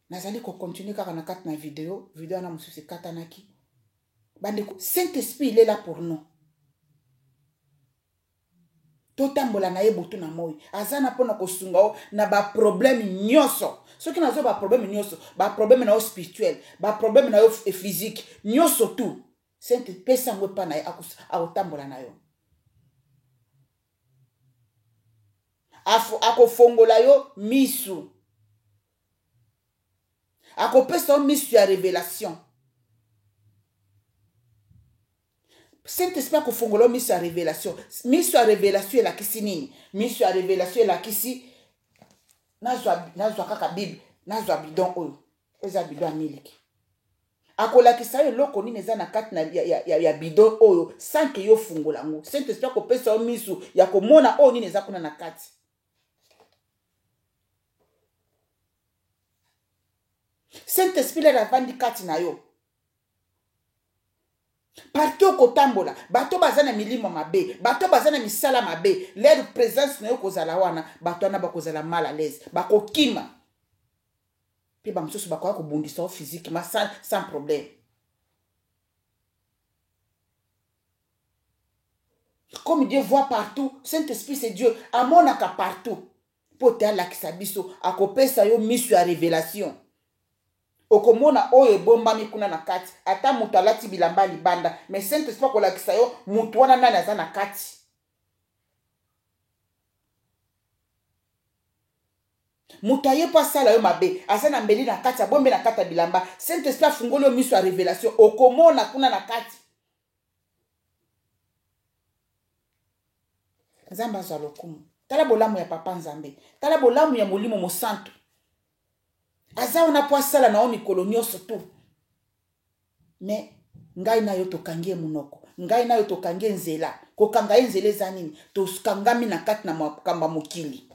Nazali ko continuer kaka na kati na video, video wana mosusu ekatanaki. Bandeko, Saint-Esprit il est là pour nous. Totambola na ye butu na moi. Aza na mpona kosunga yo na ba problème nyonso. Soki nazo ba problème nyonso, ba problème na yo spirituel, ba problème na yo physique, nyonso tout. Saint pesa yango epa na ye, akotambola na yo. Akofongola yo misu. Akopesa yo misu ya révélation. Saint-Esprit akofongola yo misu ya révélation. Misu ya révélation elakisi nini? Misu ya révélation elakisi nazwa kaka Bible, nazwa bidon oyo. Eza bidon ya miliki. Akolakisa yo eloko nini eza na kati na, ya, ya, ya, ya bidon oyo sans que yo fungola yango. Saint-Esprit akopesa yo misu ya komona oyo nini eza kuna na kati. Saint-Esprit lelo avandi kati na yo. Partout okotambola, bato baza na milimo mabe, bato baza na misala mabe, leur présence na yo kozala wana, bato wana bakozala mal à l'aise, bakokima. Pe ba mosusu bakoya kobundisa yo physiquement sans problème. Comme Dieu voit partout, Saint-Esprit c'est Dieu, amonaka partout. Po te alakisa biso, akopesa yo miso ya révélation. Okomona oyo ebombami kuna na kati, ata moto alati bilamba libanda, mais Saint-Esprit akolakisa yo moto wana nani aza na kati. Moto aye po asala yo mabe, aza na mbeli na kati, abombi na kati ya bilamba. Saint-Esprit afungoli yo miso ya révélation, okomona kuna na kati. Nzambe azwa lokumu. Tala bolamu ya papa Nzambe, tala bolamu ya molimo mosantu. Aza wana po asala na yo mikolo nyonso tu. Mais ngai na yo tokangi ye monoko, ngai na yo tokangi ye nzela. Kokanga ye nzela eza nini? Tokangami na kati na makambo ya mokili.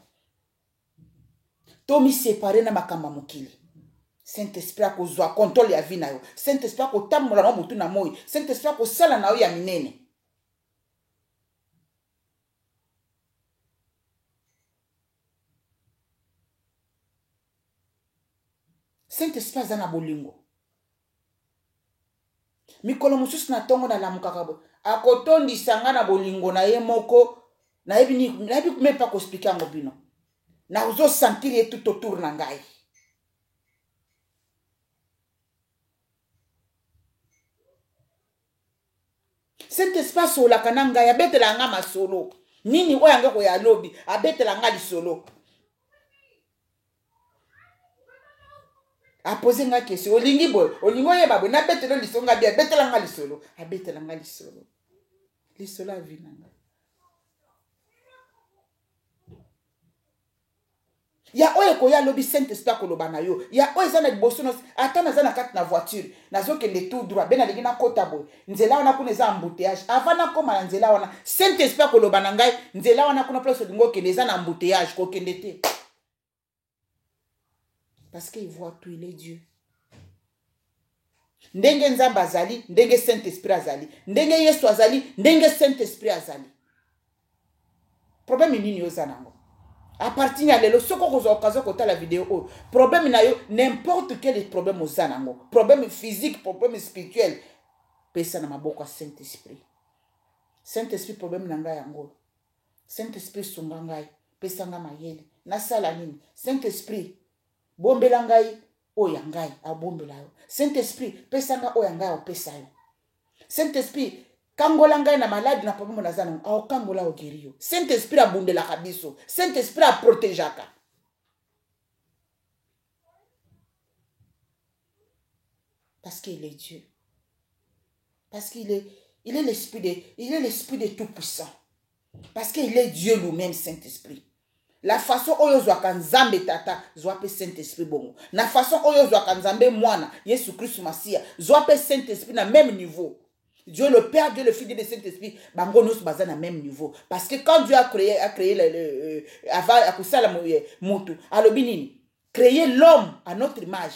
Tomi séparer na makambo ya mokili. Saint-Esprit akozwa contrôle ya vie na yo. Saint-Esprit akotambola na yo butu na moi. Saint-Esprit akosala na yo ya minene. Saint-Esprit aza na bolingo. Mikolo mosusu na tongo nalamukaka boye, akotondisa nga na bolingo na ye moko. Nayebi ni, nayebi même pas koexpliquer yango bino. Nazo sentir ye tout autour na ngai. Saint-Esprit asolaka na ngai, abetela nga masolo. Nini oyo anga koya lobi, abetela nga lisolo. Apose nga question, olingi boye, olingi oyeba boye, nabetela lisolo nga bien, abetela nga lisolo, abetela nga lisolo. Lisolo ya vie na nga. Ya oyo ekoya lobi, Saint-Esprit akoloba na yo. Ya oyo eza na liboso na, ata naza na kati na voiture, nazokende tout droit, be nalingi nakota boye. Nzela wana kuna eza embouteillage. Avant nakoma na nzela wana, Saint-Esprit akoloba na ngai, nzela wana kuna place olingi okende eza na embouteillage, kokende te. Parce qu'il voit tout, il est Dieu. Ndenge Nzambe azali, ndenge Saint-Esprit azali. Ndenge Yesu azali, ndenge Saint-Esprit azali. Problème nini oza nango? À partir ya lelo, soko okozwa occasion kotala video oyo, problème na yo, n'importe quel problème oza nango, problème physique, problème spirituel, pesa na maboko ya Saint-Esprit. Saint-Esprit, problème na ngai yango. Saint-Esprit, sunga ngai, pesa ngai mayele. Nasala nini? Saint-Esprit, bombela ngai oyo ya ngai, abombela yo. Saint-Esprit, pesa ngai oyo ya ngai, opesa yo. Saint-Esprit, kangola ngai na maladi na problème naza nango, aokangola ogeri yo. Saint-Esprit abundelaka biso. Saint-Esprit aprotégeaka. Parce qu'il est Dieu. Parce qu'il est, il est l'esprit de, il est l'esprit de tout-puissant. Parce qu'il est Dieu lui-même, Saint-Esprit. La façon oyo zwaka Nzambe tata, zwa pe Saint-Esprit bongo. La façon oyo zwaka Nzambe mwana, Yesu Christ Masiya, zwa pe Saint-Esprit na même niveau. Dieu le Père, Dieu le Fils, Dieu le Saint-Esprit, bango nyonso baza na même niveau. Parce que quand Dieu a créé, a créé le, le avant, akosala mutu, alobi nini? Créer l'homme à notre image.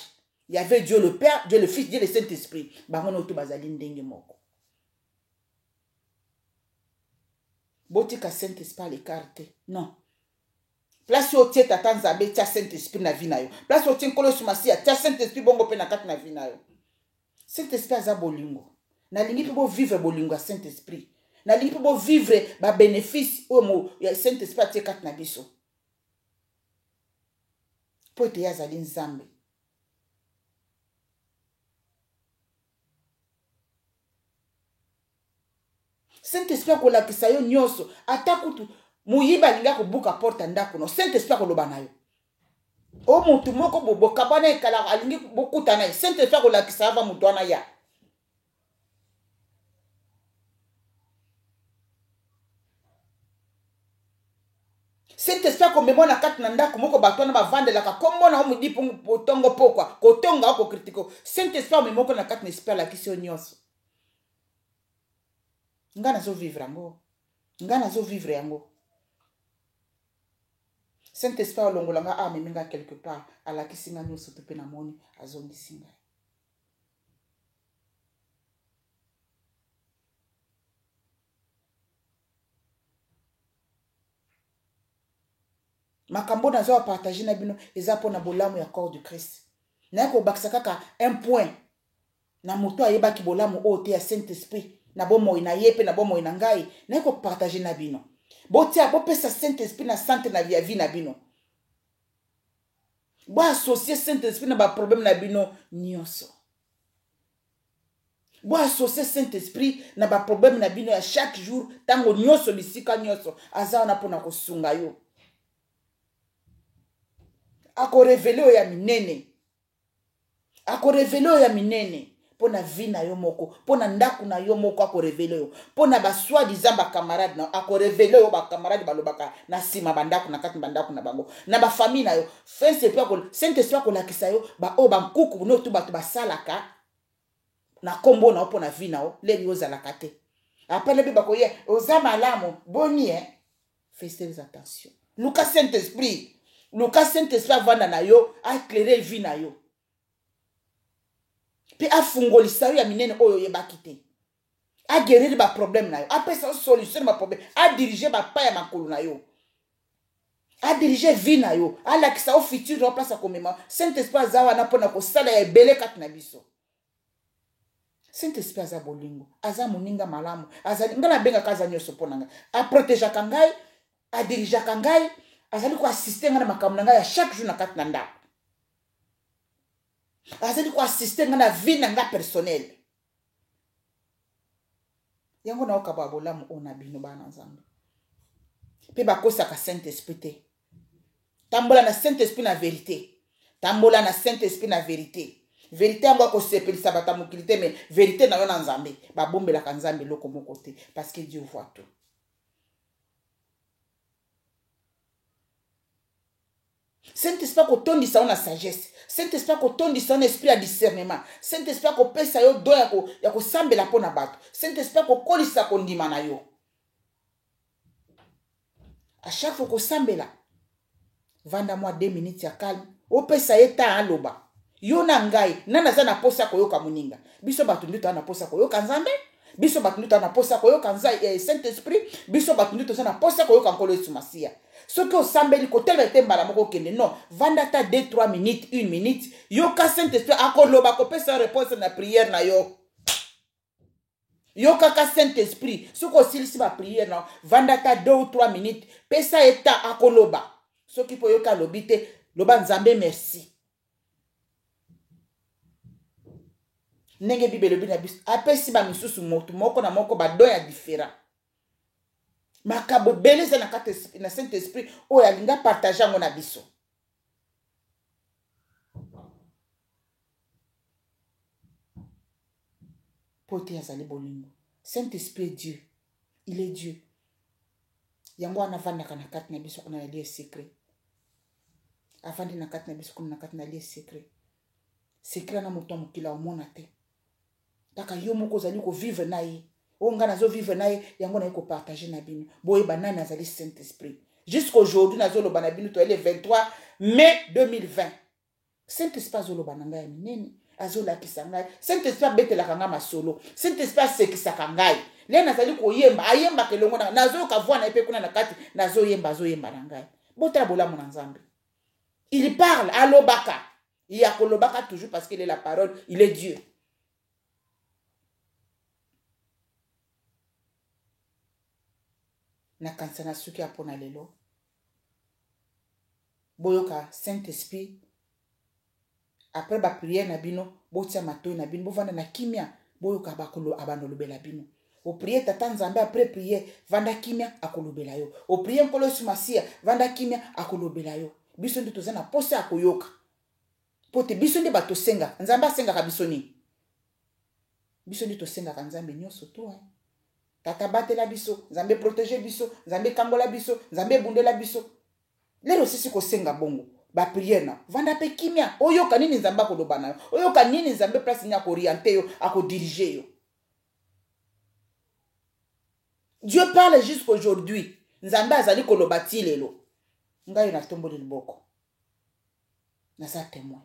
Il y avait Dieu le Père, Dieu le Fils, Dieu le Saint-Esprit. Bango nyonso bazali ndenge moko. Botika Saint-Esprit à l'écart te. Non. Place oyo otie Tata Nzambe, tia Saint Esprit na vie na yo. Place oyo otie Nkolo Yesu Masiya, tia Saint Esprit bongo mpe na kati na vie na yo. Saint Esprit aza bolingo. Nalingi mpe bovivre bolingo ya Saint Esprit. Nalingi mpe bovivre babénéfice oyo ya Saint Esprit atie kati na biso, mpo ete ye azali Nzambe. Saint Esprit akolakisa yo nyonso. Ata kutu moyibi alingi akobuka porte ya ndako no, Saint Esprit akoloba na yo. O motu moko bokabwana ekala, alingi bokutana ye, Saint Esprit akolakisa ava motu wana ya Saint Esprit akomema na kati na ndako moko bato wana bavandelaka kombo na yo midi tongo pokwa kotonga o kokritike. Saint Esprit amema moko na kati na esprit, alakisi yo nyonso. Ngai nazovivre yango, ngai nazovivre yango. Saint Esprit alongola ngai, amemi ngai quelque part, alakisi ngai nyonso to mpe namoni, azongisi ngai. Makambo nazo partage na bino eza mpona bolamu ya corps du Christ. Naye kobakisa kaka un point na moto ayebaki bolamu oyo te ya Saint Esprit na bomoi na ye mpe na bomoi na ngai. Naye kopartage na bino, botia, bopesa Saint Esprit na sante na ya vie na bino, boassocie Saint Esprit na baproblème na bino nyonso, boassocie Saint Esprit na baproblème na bino ya chaque jour, ntango nyonso, bisika nyonso. Aza wana mpona kosunga yo, akorevele oyo ya minene, akorevele oyo ya minene mpo na vie na yo moko, mpo na ndako na yo moko. Akorevele yo mpo na basoi-disant bacamarade na yo, akorevele oyo bacamarade balobaka na nsima bandako, na kati na bandako na bango, na bafamille na yo. Saint Esprit akolakisa yo baoyo bankuku no tu bato basalaka na nkombo na yo mpo na vie na yo leli yo ozalaka te. Apres lobi bakoya, oza malamu boni e. Fais très attention, luka Saint Esprit, luka Saint Esprit avanda na yo, aéclaire vie na yo mpe afungolisa yo ya minene oyo oyebaki te, aguérir baproblème na yo, apesa yo solution na baproblème, adirige bapa ya makolo na yo, adirige vie na yo, alakisa yo futur na yo, place akomema. Saint Esprit aza wana mpona kosala ya ebele kati na biso. Saint Esprit aza bolingo, aza moninga malamu, azali ngai nabengaka, aza nyonso mpo na ngai, aprotegeaka ngai, adirigeaka ngai, azali koassiste ngai na makambo na ngai ya chaque jour na kati na ndako, azali koassiste ngai na vie na ngai personnelle. Yango naokaba bolamu oyo na bino bana Nzambe. Mpe bakosaka Saint Esprit te. Tambola na Saint Esprit na vérité, tambola na Saint Esprit na vérité. Vérité yango akosepelisa bato ya mokili te, mais vérité na yo na Nzambe. Babombelaka Nzambe eloko moko te, parce que Dieu voit tout. Saint Esprit akotondisa yo na sagesse, Saint Esprit akotondisa yo na esprit ya discernement, Saint Esprit akopesa yo don ya kosambela mpo na bato, Saint Esprit akokolisa kondima na yo. A chaque fois kosambela, vanda mwa 2 minutes ya calme, opesa ye temps aloba. Yo na ngai, nani aza na posa koyoka moninga? Biso bato nde toza na posa koyoka Nzambe, biso bato nde toza na posa koyoka Saint Esprit, biso bato nde toza na posa koyoka Nkolo Yesu Masiya. Soki osambeli, kotelema te mbala moko okende. Non, vanda ata 2 3 minutes, 1 minute, yoka Saint Esprit akoloba, akopesa réponse na prière na yo. Yokaka Saint Esprit. Soki osilisi baprière na, vanda ata 2 ou 3 minutes, pesa ye temps akoloba. Soki mpo oyoka alobi te, loba Nzambe merci. Ndenge Bible elobi na biso, apesi bamisusu motu moko na moko badon ya différent. Makambo ebele eza na kati na Saint Esprit oyo alingi apartage yango na biso. Mpo te azali bolingo. Saint Esprit est Dieu, il est Dieu. Yango wana avandaka na kati na biso kuna na lieu secret, avandi na kati na biso kuna na kati na lieu secret. Secret na moto ya mokili aomona te, kaka yo moko ozali kovivre na ye. Oyo ngai nazovivre na ye, yango naye kopartage na bino, boyeba nani azali Saint Esprit. Jusqu'aujourd'hui nazoloba na bino, toyali le 23 mai 2020, Saint Esprit azoloba na ngai ya minene, azolakisa ngai. Saint Esprit abetelaka ngai masolo, Saint Esprit asekisaka ngai. Le nazali koyemba, ayembaka elongo na, nazoyoka voi na ye mpe kuna na kati nazoyemba, azoyemba na ngai. Botala bolamu na Nzambe. Il parle, alobaka. Ye akolobaka toujours parce qu'il est la parole, il est Dieu. Nakanisa na suki ya pona lelo. Boyoka Saint-Esprit après ba prière na bino, botia matoi na bino, bovanda na kimia, boyoka bakolo abanolobela bino. Oprier tata Nzambe après prière, vanda kimia akolobela yo. Oprier Nkolo Yesu Masiya, vanda kimia akolobela yo. Biso nde toza na posa ya koyoka. Po te biso nde bato tosengaka. Nzambe asengaka biso nini? Biso nde tosengaka Nzambe nyonso to hein. Tata batela biso, Nzambe protéger biso, Nzambe kangola biso, Nzambe bundela biso. Lelo osisi kosenga bongo ba prière na vanda pe kimia, oyoka nini Nzambe akoloba na yo, oyoka nini Nzambe place nini akorienter yo, akodiriger yo. Dieu parle jusqu'aujourd'hui. Nzambe azali koloba ti lelo. Ngai natomboli liboko. Naza témoin.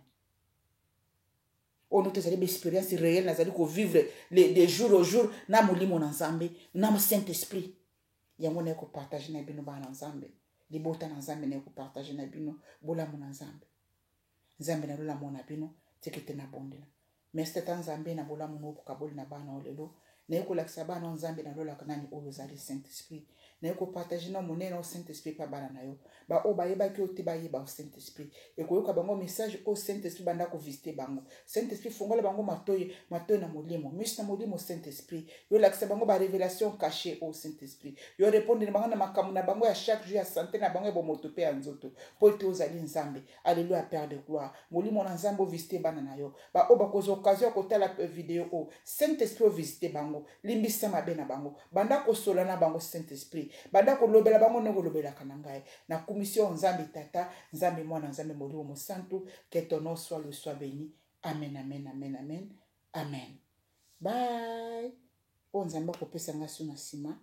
Oyo nde ezali ba expérience réelle, nazali ko vivre de jour au jour na molimo na Nzambe, na Saint-Esprit. Yango naye ko partager na bino bana Nzambe, libota na Nzambe naye ko partager na bino bolamu na Nzambe. Nzambe na lola mona bino, tikete na bondela. Merci tata Nzambe na bolamu no okaboli na bana lelo. Naye kolakisa bana Nzambe na lola nani oyo ozali Saint-Esprit. Naye ko partager na monene o Saint-Esprit pa bana na yo. Ba oyo bayebaki yo te bayeba o Saint-Esprit. Ekoyoka bango message o Saint-Esprit banda ko visiter bango. Saint-Esprit fongola bango matoyi, matoyi na molimo, miso na molimo Saint-Esprit. Yo lakisa bango ba révélation cachée o Saint-Esprit. Yo répondre na bango na makambo na bango ya chaque jour ya santé na bango ya bomoto pe ya nzoto. Po ete ozali Nzambe. Alléluia Père de gloire. Molimo na Nzambe o visiter bana na yo. Ba oyo bakozwa occasion ya kotala video o Saint-Esprit o visiter bango. Limbisa mabe na bango. Banda kosola na bango Saint-Esprit. Banda kolobela bango ndenge olobelaka na ngai. Nakumisi yo Nzambe Tata, Nzambe Mwana, Nzambe Molimo Mosantu. Que ton nom soit le soit béni. Amen, amen, amen, amen. Amen. Bye. Oyo Nzambe akopesa ngai so na nsima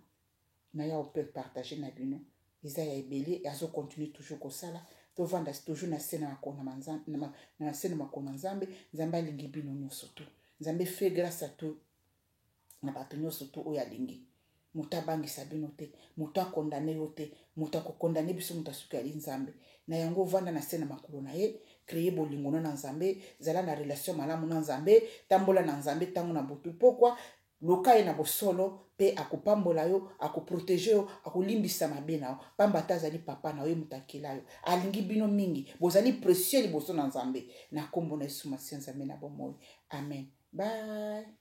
na ya ope partager na bino. Eza ya ebele, azo continuer toujours kosala. Tovanda toujours na se na makolo na Nzambe, na se na makolo na Nzambe. Nzambe alingi bino nyonso tu. Nzambe fait grâce à tout. Na bato nyonso tu oyo alingi. Moto abangisa bino te, moto akondane yo te, moto akokondane biso, moto asuki ali Nzambe. Na yango vanda na se na makolo na ye, créer bolingo na Nzambe, zala na relation malamu na Nzambe, tambola na Nzambe tango na butu pokwa, luka ye na bosolo pe akopambola yo, akoprotéger yo, akolimbisa mabe na yo. Pamba te azali papa na yo, ye moto akela yo. Alingi bino mingi, bozali précieux liboso na Nzambe. Na kombo na Yesu Masiya Nzambe na bomoi. Amen. Bye.